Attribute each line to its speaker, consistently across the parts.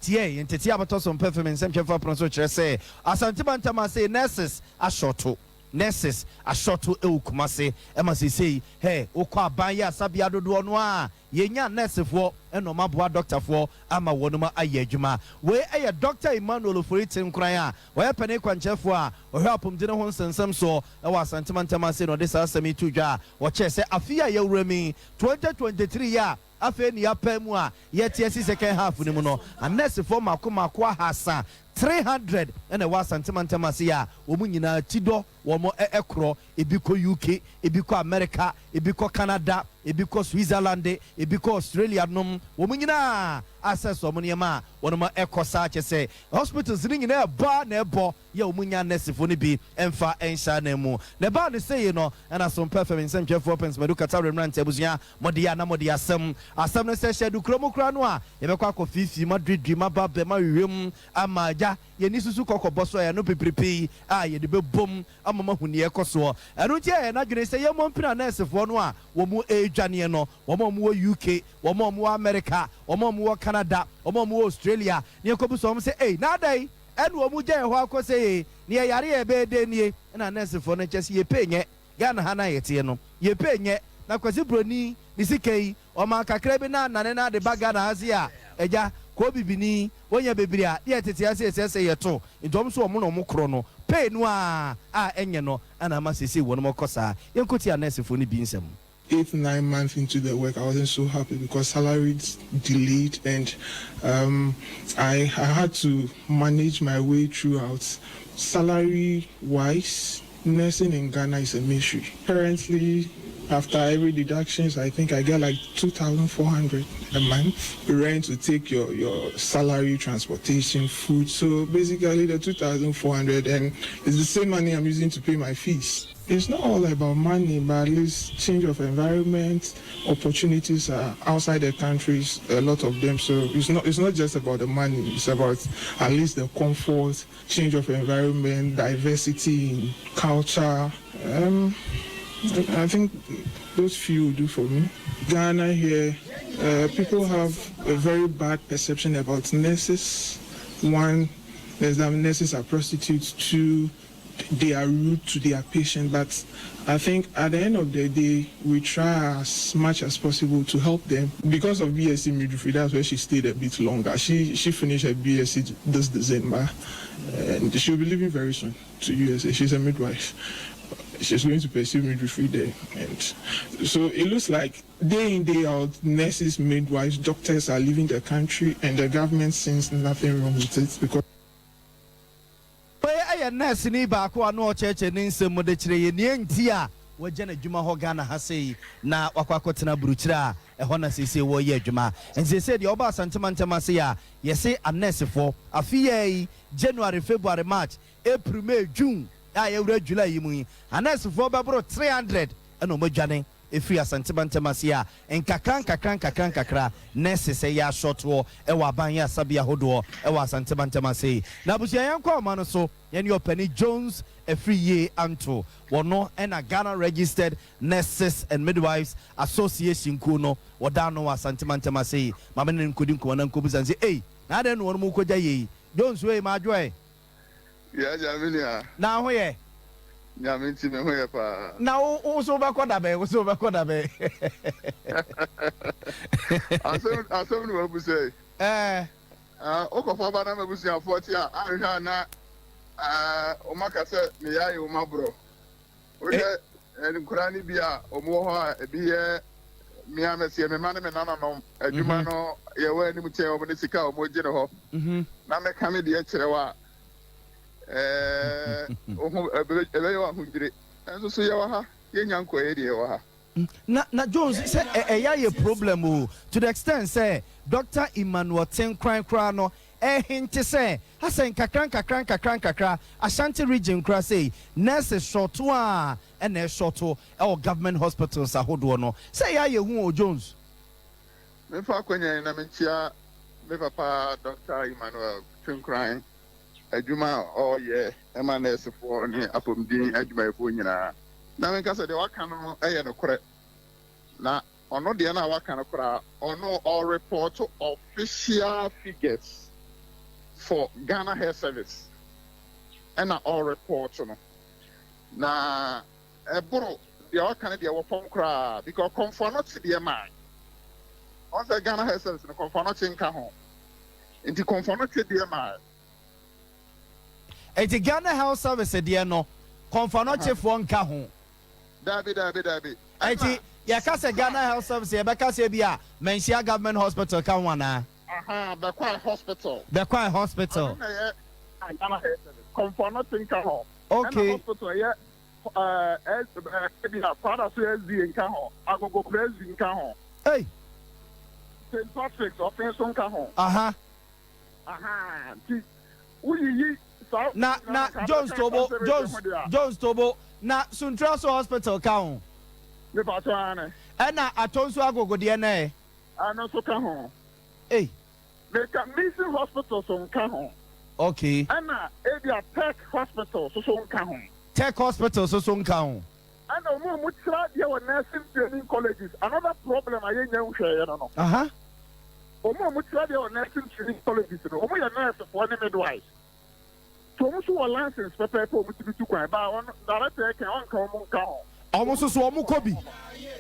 Speaker 1: Tie, ntetee a bɛtɔ so mpɛ fam nsɛmtwerɛfoɔ apono so kyerɛ sɛ Asante mantam ase nurses ashorto, nurses ashorto wɔ Kumase ma seesei hɛ wokɔ aban yɛ asabea dodoɔ no a yɛnya nursefoɔ na wɔn aboa dɔktafoɔ ama wɔnom ayɛ adwuma. Wei yɛ Dɔkta Emmanuel Ofori Tenkoran a ɔyɛ panin kwankyerɛfoɔ a ɔhwɛ apomuden ho nsɛnsɛm soɔ wɔ Asante mantam ase na ɔde saa asɛm yi too dwa a ɔkyerɛ sɛ afe yi a yɛwura mu yi, 2023 yi a Afei ne yɛapae mu a yɛte asi second half no mu no, anɛɛsefoɔ mmaako mmaako ahaasa, 300, na ɛwɔ Asante mantam ase a wɔn nyinaa ti dɔ wɔn korɔ. Ebi kɔ UK, ebi kɔ America, ebi kɔ Canada, ebi kɔ Switzerland, ebi kɔ Australia nom. Wɔn nyinaa asɛs wɔn nneɛma a wɔn kɔ saa kyɛ sɛ hospitals no nyinaa ɛbɔ ara na ɛbɔ. Yɛ wɔn nnya nɛɛsefoɔ no bi mfa nhyɛ anan mu. Na ɛbaa no sei no, ɛna Sompɛ fam nsɛntwerɛfoɔ Pɛnsmadu Katawere mmeranteɛ abusua, mode yɛ a na mode asɛm. Asɛm no sɛ, hyɛ adukuro mu koraa no a, yɛbɛkɔ akɔ fiifii mu aduriduri mu aba abɛm ahwehwɛ mu ama agya yɛn ani susu kɔkɔbɔ so a ɛno pipiripi a yɛde bɛbom ama moahu deɛ ɛrekɔ soɔ. Ɛno nti ɛyɛ yɛn adwene sɛ yɛmmɔ mpini anɛɛsefoɔ no a wɔn redwaneɛ no, wɔn a wɔwɔ UK, wɔn a wɔwɔ Amerika, wɔn a wɔwɔ Canada, wɔn a wɔwɔ Australia, na yɛnkɔbisa wɔn sɛ, Ei, na adɛn? Ɛna ɔmo gya yɛ hɔ akɔ sɛ ee ne yɛ yare a ɛbɛyɛ dɛn nie ɛna nurse foɔ no kyɛ sɛ yɛ pay nyɛ Ghana ha no a yɛteɛ no yɛ pay nyɛ na Kwasi broni ne sika yi ɔmaa kakra bi na anane na de ba Ghana ha se a agya kɔɔ bibini wɔnya bebree a ne yɛ tete ase ɛsɛ sɛ yɛ to nti ɔmo so ɔmo na ɔmo korɔ no pay no a a ɛnyɛ no ɛna ama seesei wɔnom kɔ saa yɛnkɔ tie a nurse foɔ no bi nsɛm.
Speaker 2: 8, 9 months into the work, I wasn't so happy because salaries delayed and I had to manage my way throughout. Salary wise, nursing in Ghana is a mystery. Currently, after every deductions, I think I get like 2,400 a month. Rent to take your salary, transportation, food. So basically the 2,400 and it's the same money I'm using to pay my fees. It's not all about money, but at least change of environment, opportunities are outside the countries, a lot of them. So it's not just about the money. It's about at least the comfort, change of environment, diversity in culture. I think those few will do for me. Ghana here, people have a very bad perception about nurses. One, there's that nurses are prostitutes. Two, they are rude to their patient. But I think at the end of the day, we try as much as possible to help them. Because of BSc midwifery, that's where she stayed a bit longer. She finished her BSc this December, and she'll be leaving very soon to USA. She's a midwife. She's going to pursue midwifery there. And so it looks like day in, day out, nurses, midwives, doctors are leaving the country, and the government sees nothing wrong with it because
Speaker 1: Wei yɛ nurse ni baako a na ɔkyerɛkyerɛ ne nsɛm mu de kyerɛ yɛ nea nti a wɔagya n'adwuma hɔ Ghana ha sei na wakɔ akɔtena aburukyire a ɛhɔ na seesei wɔreyɛ adwuma. Nti seesei deɛ ɔba Asante mantam ase a yɛse anɛɛsefoɔ afe yi ara yi January, February, March, April, May, June a yɛwura July yi mu yi anɛɛsefoɔ bɛboro 300 ɛna wɔadwane ɛfiri Asante mantam ase a nkakra nkakra nkakra nkakra nurses ɛyɛ asɔtoɔ ɛwɔ aban yɛ asabea ahodoɔ ɛwɔ Asante mantam ase yi. Na abusua yɛnkɔ ɔma no so yɛne ɔpani Jones ɛfiri yie anto wɔno ɛna Ghana Registered Nurses and Midwives Association kuo no wɔda no wɔ Asante mantam ase yi. Maame ne nkɔdi nkɔmmɔ na nkɔbusa sɛ ei na adɛn na wɔn mu kɔgya yei Jones wei maadwoɛ?
Speaker 3: Yɛ agya me nua.
Speaker 1: Na ho yɛ?
Speaker 3: Nyame nti me ho yɛ paa.
Speaker 1: Na wo so wobɛkɔ dabɛn? Wo so wobɛkɔ dabɛn?
Speaker 3: Asɛm no wabu sɛ wokɔfa ba na mabusuafoɔ te a anhwɛ a na ɔmaka sɛ meyɛ ayɛ ɔma borɔ. Wohwɛ nkoraa no bi a ɔmo wɔ hɔ a ebi yɛ mmea mɛseɛ me ma ne me nananom adwuma no yɛwɔ anim kyɛn ɔmo ne sika a ɔmo gye no hɔ na mɛka me deɛ kyerɛ wɔ a ɛɛ ɛbɛyɛ wɔ ahodwire nso so yɛwɔ ha yɛnya nkɔyɛ deɛ yɛwɔ ha.
Speaker 1: Na Jones sɛ ɛyɛ ayɛ problem o to the extent sɛ Dr Emmanuel Tenkran koraa no ɛhente sɛ asɛ nkakra nkakra nkakra nkakra Ashanti Region koraa sei nurses short a ɛna ɛshort ɛwɔ government hospitals ahodoɔ no sɛ ɛyɛ ayɛ hu o, Jones.
Speaker 3: Memfa akɔnya yi na menkyia me papa Dr Emmanuel Tenkran adwuma a ɔreyɛ ɛma nɛɛsefoɔ ne apɔmuden adwumayɛfoɔ nyinaa na menka sɛ deɛ waka no yɛ nokorɛ na ɔno deɛ no a waka no koraa ɔno ɔreport official figures. for Ghana Health Service ɛna ɔreport no. Na ɛboro deɛ ɔka no deɛ wɔ fam koraa because Kɔmfo Anɔkye deɛ mae. Ɔn sɛ Ghana Health Service no Kɔmfo Anɔkye nka ho. Nti Kɔmfo Anɔkye deɛ mae.
Speaker 1: Enti Ghana Health Service deɛ no Kɔmfo Anɔkyefoɔ nka ho?
Speaker 3: Daabi, daabi, daabi.
Speaker 1: Enti
Speaker 3: Ɛna
Speaker 1: yɛka sɛ Ghana
Speaker 3: Sa.
Speaker 1: Health Service a yɛbɛka sɛ ebia Manhyia Government Hospital ka ho anaa?
Speaker 3: Ahaa, Bɛkwae Hospital.
Speaker 1: Bɛkwae Hospital.
Speaker 3: Ɛno na ɛyɛ Ghana Health Service. Kɔmfo Anɔkye nka ho. Ɛna
Speaker 1: Okay.
Speaker 3: hospital ɛyɛ ɛɛ ɛɛ ebia Kwadaso SDA nka ho, Agogo Presby nka ho.
Speaker 1: Ei!
Speaker 3: St. Patrick's Ɔfen nso nka ho.
Speaker 1: Aha.
Speaker 3: Ahaa, nti woyiyi saa
Speaker 1: Na
Speaker 3: nyinaa
Speaker 1: na
Speaker 3: nka
Speaker 1: Jones
Speaker 3: abɛka
Speaker 1: Tobo
Speaker 3: Asante region
Speaker 1: Jones
Speaker 3: ho deɛ a.
Speaker 1: Jones Tobo na Sunturaso Hospital ka ho.
Speaker 3: Mepakyɛw aane.
Speaker 1: Ɛna Atonsu Agogo deɛ no ɛ?
Speaker 3: Ɛno nso ka ho.
Speaker 1: Ei!
Speaker 3: Meka Mission Hospital so nka ho.
Speaker 1: Okay.
Speaker 3: Ɛna ebia Tech Hospital so so nka ho.
Speaker 1: Tech Hospital so so nka ho.
Speaker 3: Ɛna wɔn a wɔkyerɛ adeɛ wɔ nursing training colleges, another problem a yɛnnya nhwɛeɛ no no.
Speaker 1: Aha.
Speaker 3: Wɔn a wɔkyerɛ adeɛ wɔ nursing training colleges no, wɔyɛ nursefoɔ ne midwives. So wɔn nso wɔ license pɛpɛɛpɛ a wɔtumi tu kwan. Ba wɔn director ɛka ɔnka wɔn nka ho.
Speaker 1: Wɔn nso so wɔn kɔ bi.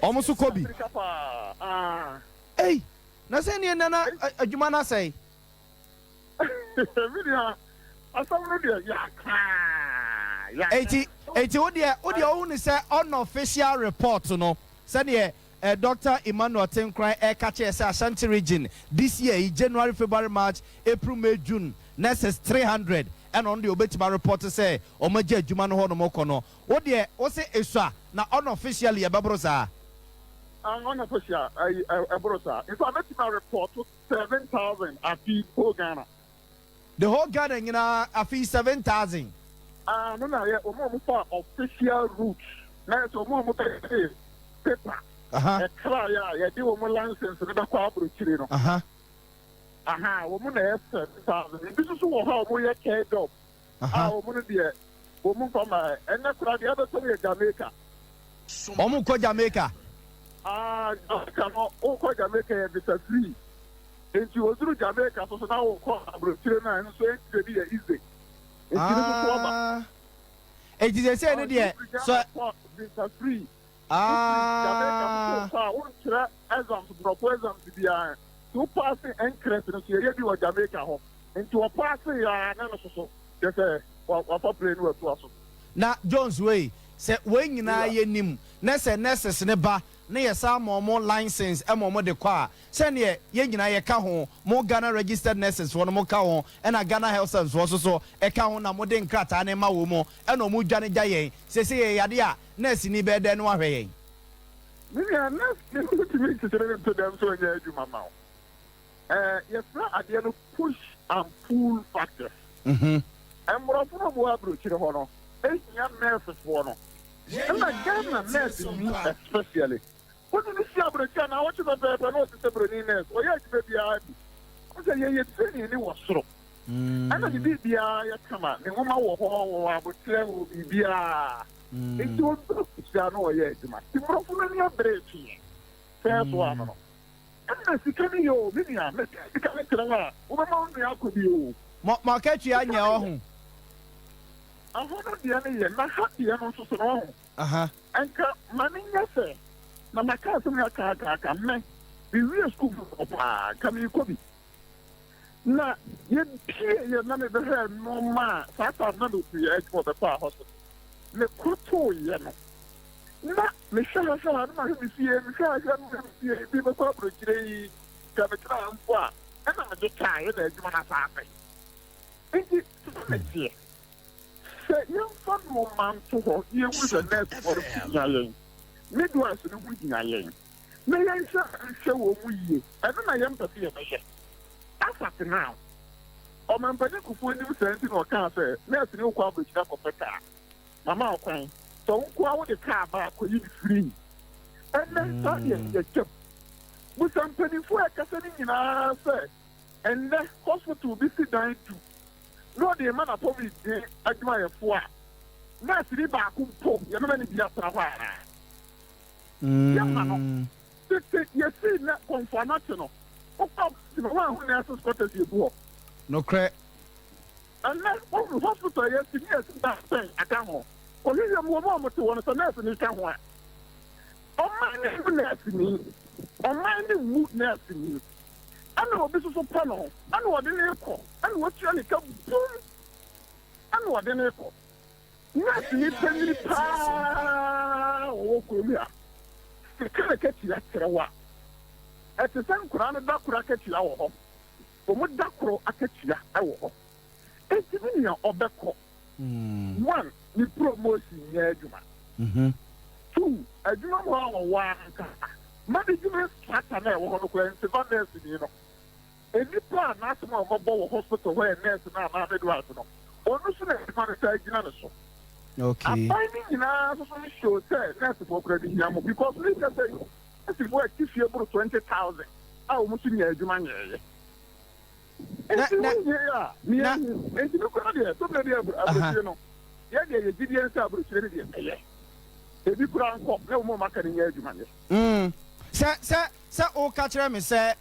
Speaker 1: Wɔn nso kɔ bi.
Speaker 3: Afrika paa. Ah.
Speaker 1: Ei! Na sɛ neɛ nana adwuma no asɛe.
Speaker 3: Me nua, asɛm no deɛ yɛaka, yɛaka.
Speaker 1: Enti, enti wo deɛ, wo deɛ wohu no sɛ unofficial report no, sɛdeɛ eh, Doctor Emmanuel Tenkoran ɛreka kyerɛ sɛ Ashanti region this year yi, January, February, March, April, May, June, nurses 300 ɛna ɔno deɛ ɔbɛtumi areport sɛ wɔn agya adwuma no hɔ nom kɔ no, wo deɛ wo se esua na unofficially ɛbɛboro saa?
Speaker 3: Ah, unofficial, ɛyi, ɛboro saa. In fact, mɛtumi areport 7,000 afi whole Ghana.
Speaker 1: The whole Ghana nyinaa afi 7,000.
Speaker 3: Ah, no na yɛ wɔn a wɔfa official route na yɛ sɛ wɔn a wɔbɛgye paper ɛkra yɛ a yɛde wɔn license no bɛkɔ aburokyire no. Aha, wɔn na yɛ 7,000. Ebi nso so wɔ hɔ a wɔyɛ care job a wɔn no deɛ wɔn mfa ma ɛnɛ koraa deɛ ɛbɛtɔ no yɛ Jamaica.
Speaker 1: Wɔn kɔ Jamaica.
Speaker 3: Ah, Jamaica no, wokɔ Jamaica yɛ visa free. Nti oduru Jamaica so so na wokɔ aburokyire no a ɛno nso entry no yɛ easy. Nti no nso so ɔba.
Speaker 1: Ah. Eti sese ne deɛ
Speaker 3: sɛ. Kɔ visa free.
Speaker 1: Ah.
Speaker 3: Jamaica so kɔ a wonkyerɛ exams borɔfo exams biara. Nti wo paase NCLEX no so yɛyɛ bi wɔ Jamaica hɔ. Nti wɔpaase yɛ a na no so so kyerɛ sɛ wafa plane no watu aso.
Speaker 1: Na Jones wei sɛ wei nyinaa yɛnim na sɛ nurses no ba na yɛsan ma wɔn license ma wɔn de kɔ a sɛdeɛ yɛn nyinaa yɛka ho, mo Ghana registered nurses foɔ no mo ka ho ɛna Ghana health service foɔ nso so ɛka ho na mode nkrataa no ma wɔn ɛna wɔn dwane gya yɛn, seesei yɛyɛ yadeɛ a nurse ni bɛyɛ dɛn na wahwɛ yɛn?
Speaker 3: Me nua, nurse ni no wotumi nkyekyere no nto dɛm sɛ ɔnyɛ adwuma ma wo. Ɛɛ, yɛfrɛ adeɛ no push and pull factors. Mmorɔfo no a wɔwɔ aburokyire hɔ no hia nursefoɔ no. Ɛna Ghana nurse ni especially. Wode no si aburokyire a naawɔtwe pɛpɛɛpɛ na ɔte sɛ buroni nurse. Ɔyɛ adwuma biara bi. Wohu sɛ yɛn yɛ training no wɔ soro. Ɛna ne biribiara yɛ kama. Ne nwoma wɔ hɔ, ɔwɔ aboterɛ, ɔwɔ biribiara. Nti ɔduru aburokyire a na ɔyɛ adwuma. Nti mmorɔfo no ani abere retwe yɛn. First one no. Ɛna sika no yɛ o, me nua, meka sika no kyerɛ wo a, wobɛma wo nua akɔ bi o.
Speaker 1: Mo mo akatua nyɛ ɔho.
Speaker 3: Ɛhɔ no deɛ no yɛ, na ha deɛ no nso so no ɔho.
Speaker 1: Aha.
Speaker 3: Nka ma no nyɛ sɛ, na maka asɛm yi aka aka aka, me, mewie sukuu foforɔ paa, nka merekɔ bi. Na yɛpie yɛ na mebɛhwɛɛ nnoɔma a, saa time na mefiri adwuma bɛkɔ a hospital. Mekɔtooeɛ no, na mehwɛ ha hwɛ ha na mahwɛ me fie, mehwɛ ha hwɛ ha na mahwɛ me fie, ebi mɛkɔ aburokyire yi, nka metena ha mpo a, ɛna mede kaeɛ na adwuma no asan asɛe. Nti saa na ɛteɛ. Sɛ yɛmfa nnoɔma nto hɔ na yɛhunu sɛ nɛɛsefoɔ no ho hia yɛn, midwives no ho hia yɛn, na yɛnhwɛ nhwɛ wɔn mu yie, ɛno na yɛmpɛ sɛ yɛbɛyɛ. As at now, Ɔmampanin Kufuor nim saa nti na ɔkaa sɛ nɛɛseni wokɔ aburokyire akɔpɛ kaa. Mama wo kwan. Sɛ wo nko ara wode kaa ba a, kɔyi no free. Ɛnnɛ, saa deɛ yɛtwam. Busa mpanimfoɔ a ɛkasa no nyinaa sɛ ɛnnɛ hospital bi si dan du na ɔde rema n'apɔmuden adwumayɛfoɔ a, nɛɛseni baako mpo yɛbɛma no bi atena hɔ anaa? Yɛmma no. Tete yɛsii nɛ Komfo Anokye no, wokɔ a woanhu nurses quarters yɛgu hɔ.
Speaker 1: Nokorɛ.
Speaker 3: Ɛnnɛ, wohunu hospital a yɛasi ne yɛasi dan sɛn aka ho. Kɔhwehwɛ mu, wɔn a wɔte hɔ no, sɛ nɛɛseni ka ho a. Ɔman no mmu nɛɛseni. Ɔman no mmu nɛɛseni. Ɛna obi nso so pɛ no, ɛna ɔde no rekɔ, ɛna watua ne ka bum, ɛna ɔde no rekɔ. Nɛɛseni panyin paa a ɔwɔ kurom ha, sika na katua kyerɛ wo a, ɛte sɛ nkwadaa no da koro akatua wɔ hɔ. Wɔn da koro akatua wɔ hɔ. Enti me nua ɔbɛkɔ. One, ne promotion nyɛ adwuma. Two, adwuma mu hɔ a wɔwɔ ankasa, management structure no a ɛwɔ hɔ no koraa mfavour nurse-ni no. Nnipa a n'asɛm a wɔbɛbɔ wɔ hospital hɔ yɛ nurse no anaa midwife no, ɔno nso na adwuma no san gyina ne so. Aban no nyinaa nso so show sɛ nursefoɔ koraa bi hia mo because meka sɛ nursefoɔ a ɛte fie boro 20,000 a wɔn nso nyaa adwuma nyɛeɛ. Enti wo yie a ne yɛhu. Enti me koraa deɛ tɔbena bi aburokyire no yɛ deɛ yɛ gyidie nsɛ aburokyire no deɛ ɛyɛ. Ebi koraa nkɔ na wɔn a wɔaka no nyɛ adwuma nyɛ.
Speaker 1: Mm. Sɛ sɛ sɛ woka kyerɛ me sɛ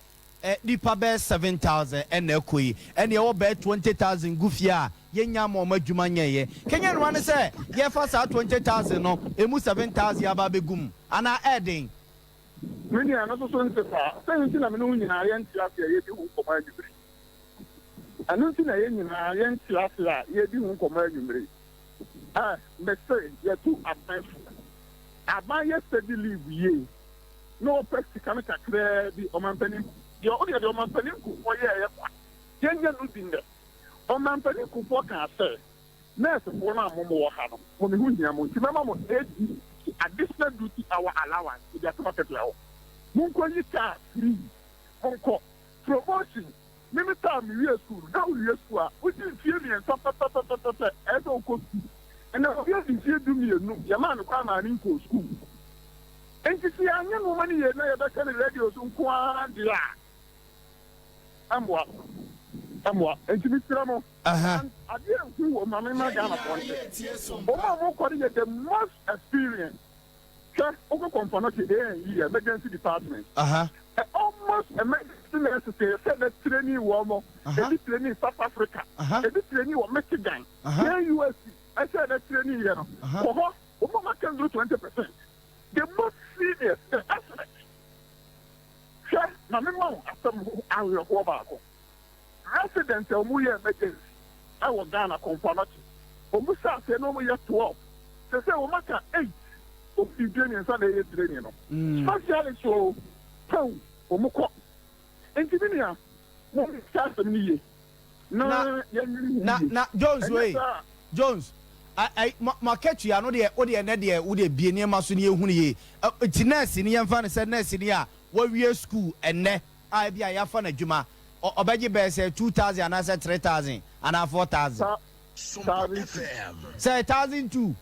Speaker 1: eh, nipa bɛyɛ 7,000 ɛna ɛkɔ yi, ɛne ɛwɔ bɛyɛ 20,000 gu fie a yɛnnya ama wɔn adwuma nyɛeɛ. Kenya noa ne sɛ yɛfa saa 20,000 no emu 7,000 aba abɛgu mu anaa ɛɛden?
Speaker 3: Me nua, ɛno nso so nte saa. Sɛn nti na me ne wo nyinaa yɛnte ase a yɛredi ho nkɔmmɔ anwummere yi? Ɛno nti na yɛn nyinaa yɛnte ase a yɛredi ho nkɔmmɔ anwummere yi. Ɛ, mese yɛtu aban fo. Aban yɛ steady leave yie na ɔpɛ sika no kakraa bi. Ɔmampanin, deɛ wodeɛ deɛ Ɔmampanin Kufuor yɛeɛ kwa, yɛnyɛ no bi nnɛ. Ɔmampanin Kufuor kaa sɛ, Nɛɛsefoɔ no a mo wɔ ha no, mo me ho hia mo nti mɛma mo ADC, Additional Duty Hour Allowance, mede ato mo akatua hɔ. Monkɔ yi car free, monkɔ. Promotion, me me taa me wie sukuu no, na wo wie sukuu a, wodi mfie mmiɛnsa pɛpɛpɛpɛpɛ ɛyɛ sɛ wokɔ sukuu. Ɛnɛ obi adi mfie du mmienu, yɛmaa no kwan maa no nkɔɔ sukuu. Nti sɛ yɛanyɛ nnoɔma no yie na yɛbɛka no radio so nko ara deɛ a, ɛmmoa, ɛmmoa. Nti mesrɛ mo. And adeɛ nhu wɔ ma me ma Ghana foɔ nte. Wɔn a wɔn kɔ no yɛ the most experience. Hwɛ wokɔ Komfo Anokye A&E emergency department. Almost emergency nurses yɛ sɛ bɛ training wɔn mo. Ebi training South Africa. Ebi training wɔ Michigan. KUSC ɛsɛ bɛ training yɛ no. Kɔ hɔ wɔn a wɔaka nduru 20%. The most seniors, the expert. Hwɛ ma me ma wo asɛm awerɛhoɔ baako. Resident a ɔmo yɛ emergency ɛwɔ Ghana Komfo Anokye ɔmo hyɛ aseɛ na ɔmo yɛ 12 sesei ɔmo aka 8 ɔmo de mfie miensa na ɛyɛ training no specialist oo pɛw ɔmo kɔ nti me nua mo nhwɛ asɛm no yie na yɛn nwene ho
Speaker 1: Na
Speaker 3: yie
Speaker 1: na Jones
Speaker 3: ɛnyɛ
Speaker 1: wei
Speaker 3: saa a.
Speaker 1: Jones a ɛy mo mo akatua no deɛ wo deɛ ɛnɛ deɛ wo deɛ bie nneɛma so na yɛhunu yie ɛ nti nurse ni yɛmfa no sɛ nurse ni a wawie school ɛnɛ a ebi a yɛafa no adwuma, ɔ ɔbɛgye bɛyɛ sɛ 2,000 anaasɛ 3,000 anaa 4,000.
Speaker 3: 1,002.
Speaker 1: Sɛ 1,002.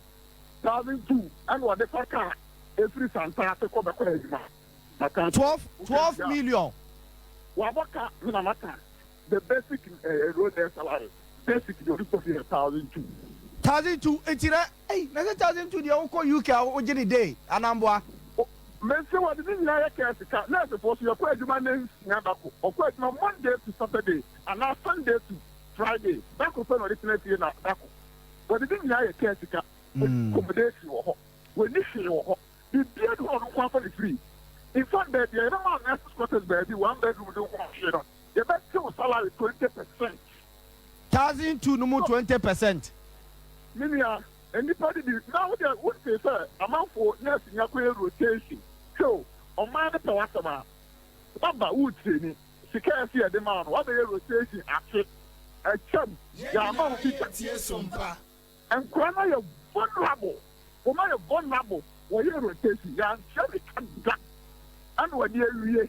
Speaker 3: 1,002 ɛna ɔde fa kaa efiri Santase kɔ bɛkɔ adwuma. Maka akyerɛ
Speaker 1: 12,
Speaker 3: wo
Speaker 1: 12
Speaker 3: sɛ
Speaker 1: million.
Speaker 3: Wabɔ ka me na maka the basic eh, road air salary basic deɛ ɔde kɔ fie yɛ 1,002.
Speaker 1: 1,002 nti na ei na sɛ 1,002 deɛ wokɔ UK a wogye ne day anaa mboa?
Speaker 3: Mese wɔde ne nyinaa yɛ kaa sika. Nɛɛsefoɔ nso yɛkɔ adwuma nnansia da ko. Ɔkɔ adwuma Monday to Saturday anaa Sunday to Friday. Da koro pɛ na ɔde tena fie na da ko. Wɔde ne nyinaa yɛ kaa sika. Accommodation wɔ hɔ. Wɔnni hwee wɔ hɔ. Biribiara nni hɔ a ɔno nko ara fa no free. In fact baabi a yɛbɛma wo nurses quarters baabi, one bedroom de wo ho ahwee no, yɛbɛte wo salary 20%.
Speaker 1: 1,002 no mu 20%.
Speaker 3: Me nua, Nnipa didi na wo deɛ wo ntee sɛ amanfoɔ nurse ni akɔyɛ rotation hwɛ o ɔman no pɛ w'asɛm a waba wo traini sika a ɛsɛ yɛde ma wo no wabɛyɛ rotation afe atwam yɛama wo bi da nkora no ayɛ vulnerable wɔn ayɛ vulnerable wɔyɛ rotation yɛantua ne ka da ɛna wɔde awie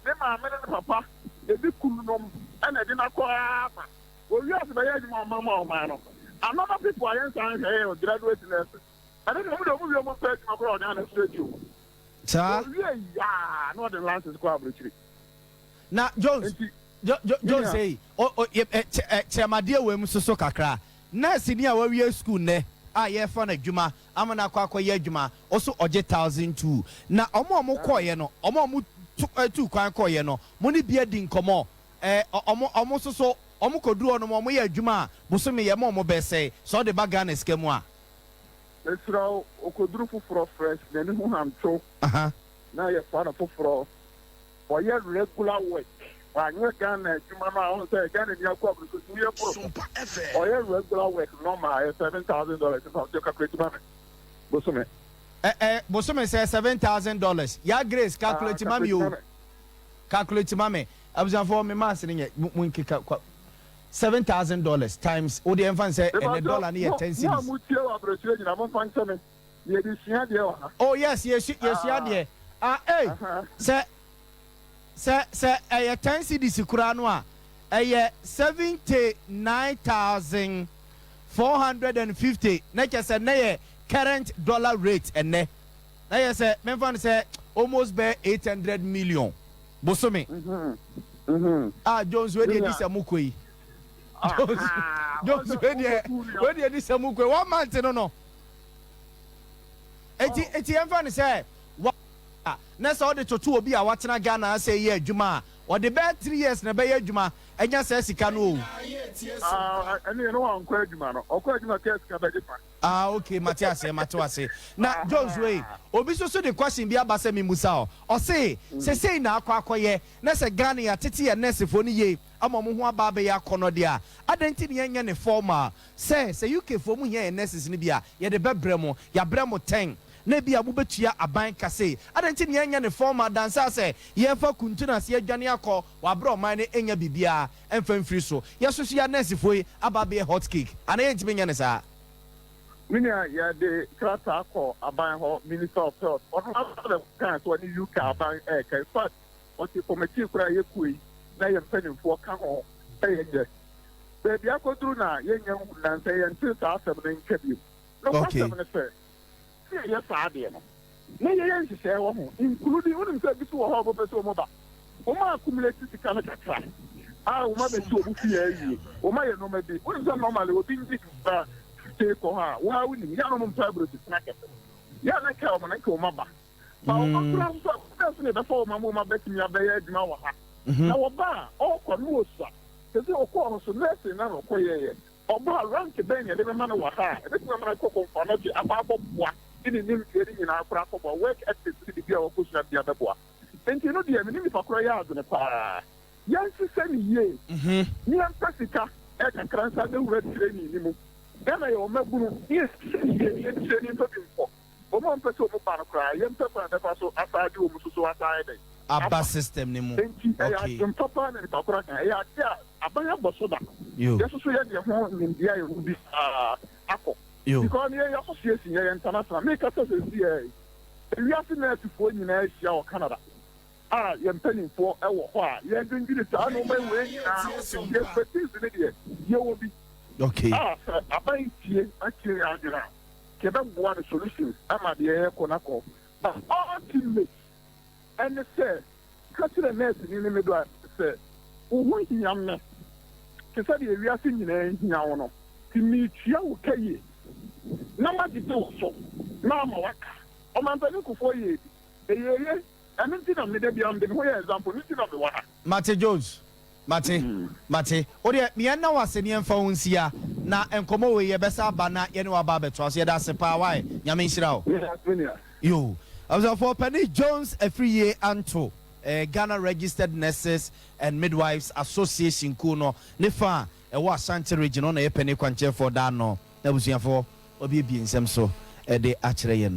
Speaker 3: ne maame ne ne papa ebi kunu nom ɛna ɛde no akɔ aba. Wɔ wiase bɛyɛ adwuma ɔma ma ɔman no. Another people a yɛnsan nhwɛ yɛ graduate nurses. Ɛno deɛ ɔmo deɛ ɔmo wie ɔmo mpɛ adwuma koraa wɔ Ghana straight o.
Speaker 1: Saa.
Speaker 3: Owie yaa na ɔde license kɔ abrokyire.
Speaker 1: Na Jones,
Speaker 3: Nti
Speaker 1: Jo, Jo,
Speaker 3: me
Speaker 1: Jones
Speaker 3: nua.
Speaker 1: ei, o, o, yɛ, ɛ, kyɛ, ɛ, kyerɛ me adeɛ wei mu soso kakra. Nurse ni a wawie school nnɛ a yɛrefa no adwuma ama no akɔ akɔyɛ adwuma, ɔso ɔgye 1,002. Na ɔmo a ɔmo kɔeɛ no, ɔmo a ɔmo tu, ɛ, tuu kwan kɔeɛ no, mo ne bi adi nkɔmmɔ? Ɛ, ɔmo, ɔmo soso. Ɔmo kɔduru hɔ nom ɔmo yɛ adwuma a, bosome yɛ ma ɔmo bɛ sɛe, sɛ ɔde ba Ghana sika mu a.
Speaker 3: Mesrɛ wo, ɔkɔduru foforɔ fresh, n'ani ho hamtwo na yɛfa no foforɔ. Ɔyɛ regular work, wanyɛ Ghana adwuma no a, wohu sɛ Ghana ni akɔ aburokyire nti woyɛ boro so. Ɔyɛ regular work normal, ɛyɛ $7,000, mfa wo calculate ma me, bosome.
Speaker 1: Ɛ ɛ bosome sɛ $7,000, Ya Grace calculate ma me o, calculate ma me. Abusuafoɔ, me maths no nyɛ, mo nkeka kwa. $7,000 times, wo deɛ mfa no sɛ ɛnɛ dollar no yɛ 10 cedis.
Speaker 3: Mo a mo tie wɔ aburokyire nyinaa, momfa nkyɛ me, yɛde sua adeɛ wɔ ha.
Speaker 1: Oh yes, yɛsu yɛsua adeɛ. Ah ei, sɛ sɛ sɛ ɛyɛ 10 cedis koraa no a, ɛyɛ 79,450, na kyerɛ sɛ nnɛ yɛ current dollar rate ɛnnɛ, na yɛ sɛ memfa no sɛ almost bɛyɛ 800 million bosome. Ah Jones, wei deɛ di sɛ mo kɔ yi. Jones, Jones, wei deɛ di sɛ mo kɔ yi one month no. Eti yɛmfa no sɛ wa na sɛ ɔde toto obi a watena Ghana asɛ yɛ adwuma a, ɔde bɛyɛ 3 years na ɛbɛyɛ adwuma ɛnya saa sika no o.
Speaker 3: Ɛne yɛn no wankɔ adwuma no, ɔkɔ adwuma kɛ sika bɛgye fa.
Speaker 1: Ah okay, mate ase, mate ase. Na Jones, wei obi nso so de question bi aba sɛ mimusa o. Ɔse sesei na akɔ akɔyɛ na sɛ Ghana yɛatete yɛ nursefoɔ no yie ama ɔmo ho aba abɛyɛ akɔnɔ deɛ a, adɛn nti ne yɛnyɛ ne formal sɛ UK foɔ mu hia yɛ nurses no bi a, yɛde bɛbrɛ mo, yɛabrɛ mo 10 na ebi a mobɛtua aban kase? Adɛn nti ne yɛnyɛ ne formal dansa sɛ yɛfa kuntun ase adwane akɔ wabrɛ ɔman no ɛnya biribiara ɛmfa mfiri so, yɛso so yɛ nursefoɔ yi aba abɛyɛ hot cake, anaa yɛntumi nyɛ ne saa?
Speaker 3: Me nua, yɛde krataa kɔ aban hɔ, Minister of Health, ɔno aba kan so ɔne UK aban ɛɛka. In fact, ɔte committee koraa yɛkuo yi na yɛ mpanimfoɔ ka ho sɛ yɛnyɛ baabi akɔduru na yɛnyɛ nhu nansɛ yɛnte saa asɛm no nka bio. Nokwasɛm ne sɛ yɛyɛ saa adeɛ no na yɛyɛ nhyehyɛɛ wɔ ho, including wonim sɛ bi so wɔ hɔ a wɔpɛ sɛ wɔn ba, wɔn accumulate sika no kakra a wɔn abɛsi wɔn fie awie, wɔn ayɛ nneɛma bi. Wonim sɛ normally obi ngye ba stay kɔ hɔ a, wɔn a wonim yɛ anam mpa aburokyi tena kɛse yɛ a na nka wɔn na nka wɔn aba ba wɔn akora nso a wɔn nso na ɛbɛfa wɔn ama wɔn abɛtumi abɛyɛ adwuma wɔ ha. Na wɔba a, ɔrekɔ no wɔ sua sɛ ɔkɔɔ no so nursing na ɔkɔ yɛyɛ ɔba a, rank bɛn na yɛde bɛma no wɔ ha a ɛbɛtumi ama no akɔ Komfo Anokye akɔ akɔboa de ne nimdeɛ ne nyinaa akora akɔboa work ethics ne biribi a wɔkɔsua bia bɛboa. Nti no deɛ, mene nipa korɔ yɛ adwene paa, yɛnhyehyɛ ne yie ne yɛmpɛ sika ɛkakra nsa bɛwura training ne mu. Ghana yɛ ɔma bunu ne yɛhyehyɛ ne yie ne yɛnkyerɛ ne mpa bi nkɔ wɔn a mpɛ sɛ wɔn ba no koraa, yɛmpɛ kwan bɛfa so asa de wɔn soso asa ayɛ dɛn.
Speaker 1: Aba system ne mu.
Speaker 3: Nti ɛyɛ adwene papa na nipa korɔ ka, ɛyɛ ade a aban abɔ so da. Yɛsoso yɛ deɛ ho nimdeɛ a yɛwɔ bi saa akɔ because yɛyɛ association, yɛyɛ international. Meka sɛ si yɛ ewiase nursefoɔ nyinaa ahyia wɔ Canada a yɛn mpanimfoɔ wɔ hɔ a yɛdwendwene saa nneɛma wei nyinaa. Yɛ expertise ne deɛ yɛwɔ bi a sɛ aban tie atie yɛ adwene a, yɛbɛboa no solutions ama deɛ yɛkɔ n'akɔ. But ultimate ɛne sɛ ka kyerɛ nurse ni ne midwife sɛ wo ho hia me te sɛ deɛ ewiase nyinaa hia wo no, ti meetua wo ka yie na magyegye wo so na ama waka. Ɔmampanin Kufuor yɛ bi ɛyɛyɛ, ɛno nti na meda bia mede me ho yɛ example no, nti na mewɔ ha.
Speaker 1: Mate Jones, mate, mate. O deɛ, mmiɛnna wɔ ase ne yɛmfa wo nsia na nkɔmmɔ wei yɛbɛsa aba na yɛne waba abɛtoa so. Yɛda ase paa wae, Nyame nhyira wo. Yo, abusuafoɔ, Pani Jones Afriyie Anto, Ghana Registered Nurses and Midwives Association kuo no ne fa a ɛwɔ Ashanti Region, ɔna yɛ pani kwankyerɛfoɔ daa no, na abusuafoɔ wabiebie nsɛm so ɛde akyerɛ yɛn no.